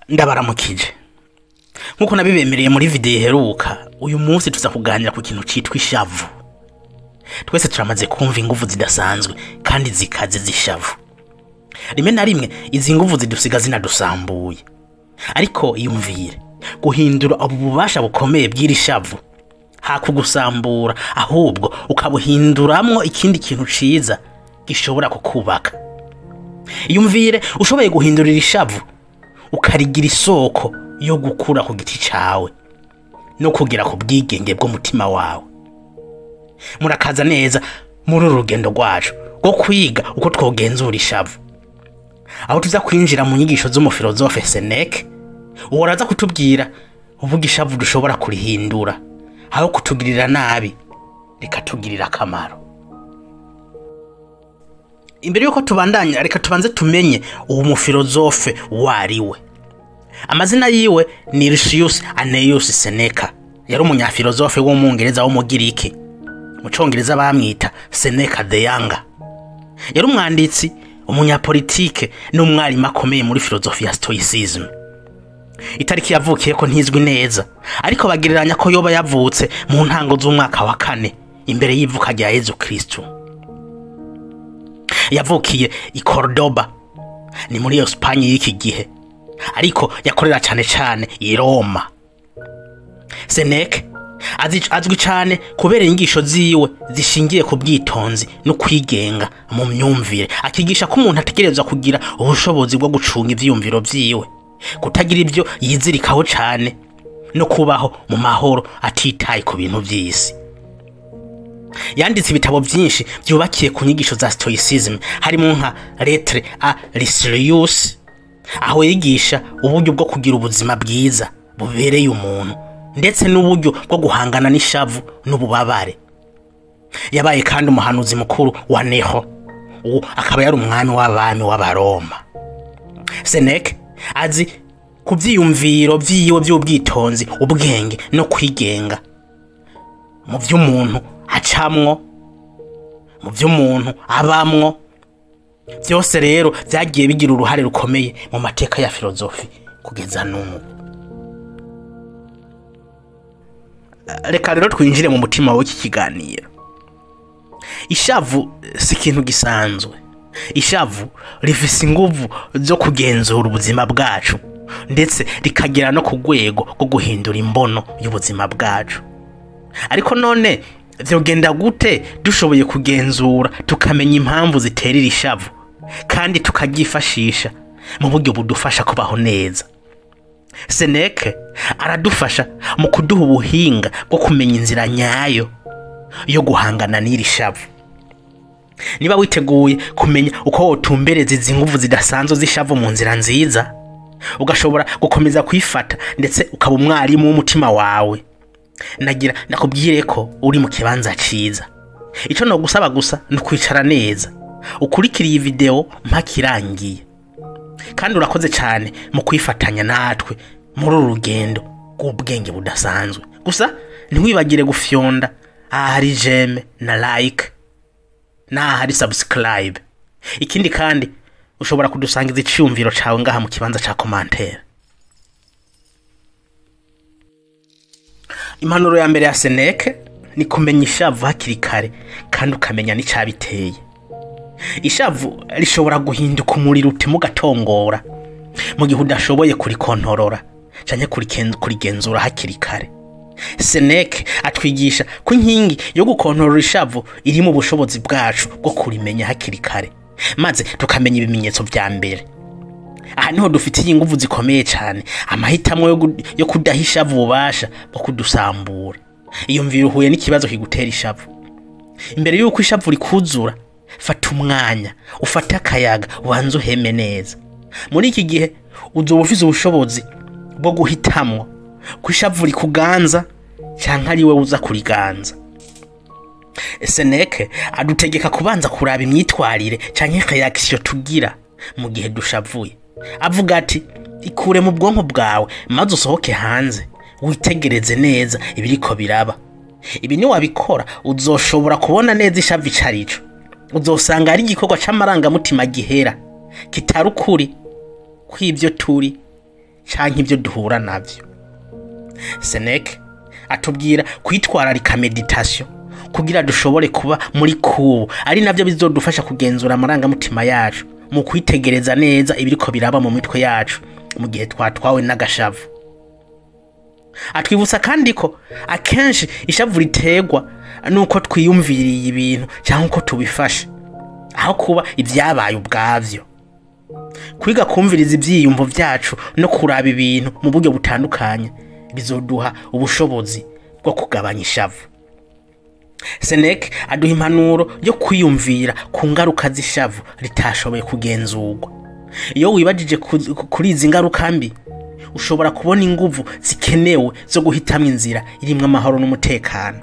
Ndabaramukije nkuko nabibemereye muri video iheruka. Uyu munsi tuza kuganira ku kintu citwa ishavu. Twese turamaze kumva inguvu zidasanzwe kandi zikaze z'ishavu. Rimwe na rimwe izi nguvu zidusiga zinadusambuye, ariko iyumvire guhindura ubu bubasha bukomeye bw'iri shavu, hakugusambura ahubwo ukabuhinduramwo ikindi kintu ciza gishobora kukubaka. Iyumvire ushoboye guhindurira ishavu ukarigira isoko yo gukura ku giti cawe no kugera ku bwigenge bw'umutima wawe. Murakaza neza muri uru rugendo rwacu rwo kwiga uko twogenzura ishavu, aho tuza kwinjira mu nyigisho z'umufilozofe Seneke. Uwo araza kutubwira uvuga ishavu dushobora kurihindura aho kutugirira nabi rikatugirira akamaro. Imbere yuko tubandanya, reka tubanze tumenye uwo mufilozofe wariwe. Amazina yiwe ni Lucius Annaeus Seneca. Yari umunyafilozofe w'umwongereza w'umugiriki. Mu congereza bamwita Seneca the Younger. Yari umwanditsi, umunyapolitike n'umwarimu akomeye muri filozofi ya Stoicism. Itariki yavukiyeko ntizwi neza, ariko bagereranya ko yoba yavutse mu ntango z'umwaka wa 4 imbere y'ivuka rya Yezu Kristu. Yavukiye i Cordoba, ni muri Espanye y'iki gihe, ariko yakorera cyane cyane i Roma. Seneke azwi cyane kubera inyigisho ziwe zishingiye ku bwitonzi no kwigenga mu myumvire, akigisha ko umuntu ategerezwa kugira ubushobozi bwo gucunga ivyiyumviro vyiwe, kutagira ibyo yizirikaho cyane, no kubaho mu mahoro atitaye ku bintu vy'isi. Yanditse ibitabo byinshi byubakiye ku nyigisho za Stoicism, harimo nka Lettre à Lucilius, aho yigisha uburyo bwo kugira ubuzima bwiza bubereye umuntu, ndetse n'uburyo bwo guhangana n'ishavu n'ububabare. Yabaye kandi umuhanuzi mukuru wa Nero, uwo akaba yari umwami w'abami w'Abaroma. Seneke azi ku vyiyumviro vyiwe vy'ubwitonzi, ubwenge no kwigenga mu vy'umuntu acamwo, mu vy'umuntu abamwo. Byose rero vyagiye bigira uruhare rukomeye mu mateka ya filozofi kugeza n'ubu. Reka rero twinjire mu mutima w'iki kiganiro. Ishavu si ikintu gisanzwe. Ishavu rifise inguvu zo kugenzura ubuzima bwacu, ndetse rikagera no ku rwego rwo guhindura imbono y'ubuzima bwacu. Ariko none vyogenda gute dushoboye kugenzura tukamenya impamvu zitera iri shavu, kandi tukaryifashisha mu buryo budufasha kubaho neza? Seneke aradufasha mu kuduha ubuhinga bwo kumenya inzira nyayo yo guhangana n'iri shavu. Niba witeguye kumenya uko wotumbereza izi nguvu zidasanzwe z'ishavu mu nzira nziza, ugashobora gukomeza kwifata ndetse ukaba umwarimu w'umutima wawe, nagira ndakubwire ko uri mu kibanza ciza. Ico no gusaba gusa ni kwicara neza, ukurikira iyi video mpaka irangiye. Kandi urakoze cyane mu kwifatanya natwe muri uru rugendo rw'ubwenge budasanzwe. Gusa ntiwibagire gufyonda ahari j'aime na like n'ahari subscribe. Ikindi kandi ushobora kudusangiza iciyumviro cawe ngaha mu kibanza ca commentaire. Impanuro ya mbere ya Seneke ni kumenya ishavu hakiri kare kandi ukamenya n'icabiteye. Ishavu rishobora guhinduka umuriro utema ugatongora mu gihe udashoboye kurikontorora canke kurigenzura hakiri kare. Seneke atwigisha ko inkingi yo gukontorora ishavu iri mu bushobozi bwacu bwo kurimenya hakiri kare, maze tukamenya ibimenyetso vya mbere. Aha niho dufitiye inguvu zikomeye cyane, amahitamo yo kudaha ishavu ububasha bwo kudusambura. Iyo mviro uhuye n'ikibazo kigutera ishavu, imbere yuko ishavu rikuzura, fata umwanya, ufate akayaga, ubanze uheme neza. Muri iki gihe uzoba ufise ubushobozi bwo guhitamwo ko ishavu rikuganza canke ari wewe uza kuriganza. Seneke adutegeka kubanza kuraba imyitwarire canke reaction tugira mu gihe dushavuye. Avuga ati ikure mu bwonko bwawe maze usohoke hanze witegereze neza ibiriko biraba. Ibi ni wabikora uzoshobora kubona neza ishavu icarico. Uzosanga ari igikorwa c'amarangamutima gihera, kitari ukuri kw'ivyo turi canke ibyo duhura navyo. Seneke atubwira kwitwararika meditation kugira dushobore kuba muri kubu, ari navyo bizodufasha kugenzura amarangamutima yacu mu kwitegereza neza ibiriko biraba mu mitwe yacu mu gihe twatwawe n'agashavu. Atwibutsa kandi ko akenshi ishavu riterwa nuko twiyumviriye ibintu cyangwa uko tubifashe, aho kuba ibyabaye ubwavyo. Kwiga kumviriza ivyiyumvo vyacu no kuraba ibintu mu buryo butandukanye bizoduha ubushobozi bwo kugabanya ishavu. Seneke aduha impanuro yo kwiyumvira ku ngaruka z'ishavu ritashoboye kugenzurwa. Iyo wibajije kuri izi ngaruka mbi, ushobora kubona inguvu zikenewe zo guhitamwo inzira irimwo amahoro n'umutekano.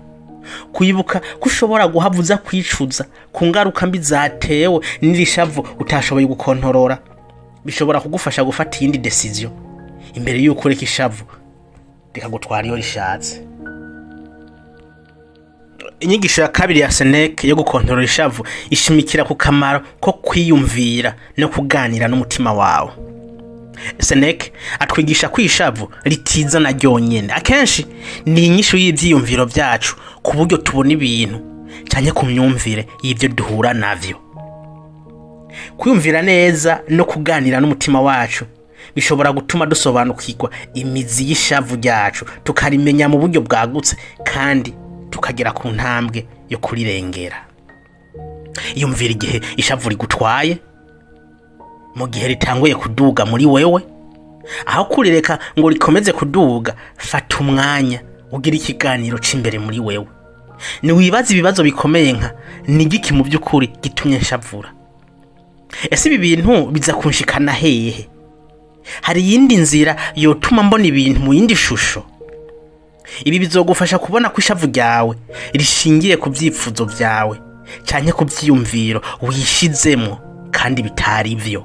Kwibuka ko ushobora guhavuza kwicuza ku ngaruka mbi zatewe n'iri shavu utashoboye gukontorora, bishobora kugufasha gufata iyindi decision imbere y'uko ureka ishavu rikagutwara iyo rishatse. Inyigisho ya kabiri ya Seneke yo gukontorora ishavu ishimikira ku kamaro ko kwiyumvira no kuganira n'umutima wawe. Seneke atwigisha ko ishavu ritizana ryonyene, akenshi ni inyishu y'ivyiyumviro vyacu ku buryo tubona ibintu canke ku myumvire y'ivyo duhura navyo. Kwiyumvira neza no kuganira n'umutima wacu bishobora gutuma dusobanukirwa imizi y'ishavu ryacu, tukarimenya mu buryo bwagutse kandi tukagera ku ntambwe yo kurirengera. Iyumvira igihe ishavu rigutwaye, mu gihe ritanguye kuduga muri wewe, aho kurireka ngo rikomeze kuduga, fata umwanya ugira ikiganiro c'imbere muri wewe. Niwibaze ibibazo bikomeye nka: ni igiki mu by'ukuri gitumye nshavura? Ese ibi bintu biza kunshikana hehe? Hari iyindi nzira yotuma mbona ibintu mu yindi shusho? Ibi bizogufasha kubona ko ishavu ryawe rishingiye ku vyifuzo vyawe canke ku vyiyumviro wishizemwo kandi bitari vyo.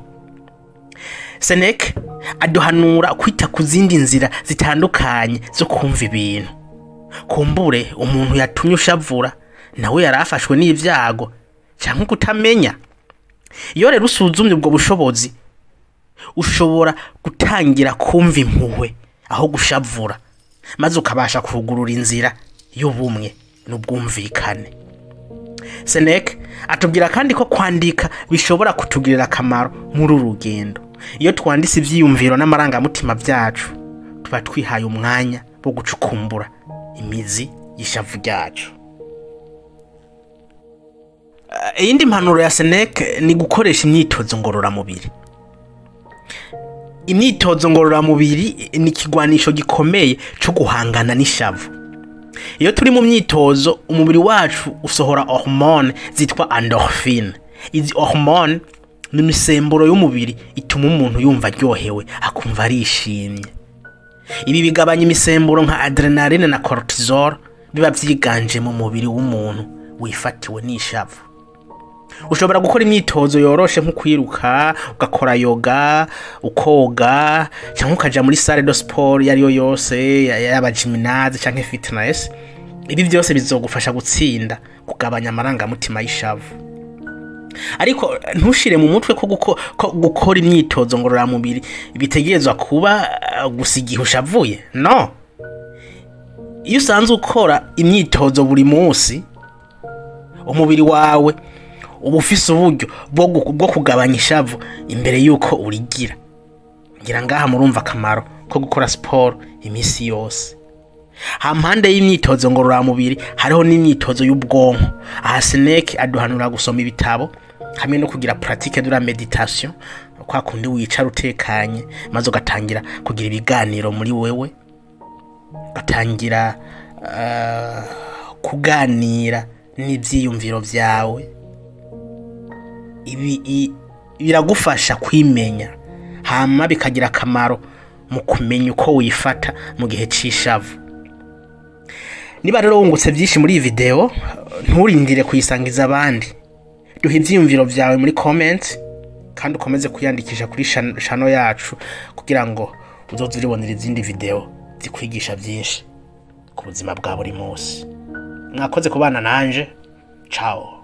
Seneke aduhanura kwita ku zindi nzira zitandukanye zo kumva ibintu. Kumbure umuntu yatumye ushavura nawe yarafashwe n'ivyago canke kutamenya. Iyo rero usuzumye ubwo bushobozi, ushobora gutangira kumva impuhwe aho gushavura, maze ukabasha kugurura inzira y'ubumwe n'ubwumvikane. Seneke atubwira kandi ko kwandika bishobora kutugirira akamaro muri uru rugendo. Iyo twanditse ivyiyumviro n'amarangamutima vyacu, tuba twihaye umwanya wo gucukumbura imizi y'ishavu ryacu. Iyindi mpanuro ya Seneke ni gukoresha imyitozo ngororamubiri. Imyitozo ngororamubiri ni ikigwanisho gikomeye co guhangana n'ishavu. Iyo turi mu myitozo, umubiri wacu usohora hormone zitwa endorphine. Izi hormone ni imisemburo y'umubiri ituma umuntu yumva aryohewe, akumva arishimye. Ibi bigabanya imisemburo nka adrenaline na cortisol biba vyiganje mu mubiri w'umuntu wifatiwe n'ishavu. Ushobora gukora imyitozo yoroshe nko kwiruka, ugakora yoga, ukoga, cyangwa ukaja muri salle de sport iyo ariyo yose, yaba gymnase canke fitness. Ibi vyose bizogufasha gutsinda kugabanya amarangamutima y'ishavu. Ariko ntushire mu mutwe ko gukora imyitozo ngororamubiri bitegerezwa kuba gusa igihe ushavuye. No, iyo usanzwe ukora imyitozo buri munsi, umubiri wawe uba ufise uburyo bwo kugabanya ishavu imbere yuko urigira. Ngira ngaha murumva akamaro ko gukora siporo iminsi yose. Hampande y'imyitozo ngororamubiri hariho n'imyitozo y'ubwonko. Aha Seneke aduhanura gusoma ibitabo hamwe no kugira pratique de la méditation, kwa kundi wicara utekanye maze ugatangira kugira ibiganiro muri wewe, ugatangira kuganira n'ivyiyumviro vyawe. Ibi biragufasha kwimenya, hama bikagira akamaro mu kumenya uko wifata mu gihe c'ishavu. Niba rero wungutse byinshi muri iyi video, nturindire kuyisangiza abandi. Duhe ivyiyumviro vyawe muri comment, kandi ukomeze kwiyandikisha kuri channel yacu kugira ngo uzoze uribonera izindi video zikwigisha byinshi ku buzima bwa buri munsi. Mwakoze kubana nanje. Ciao.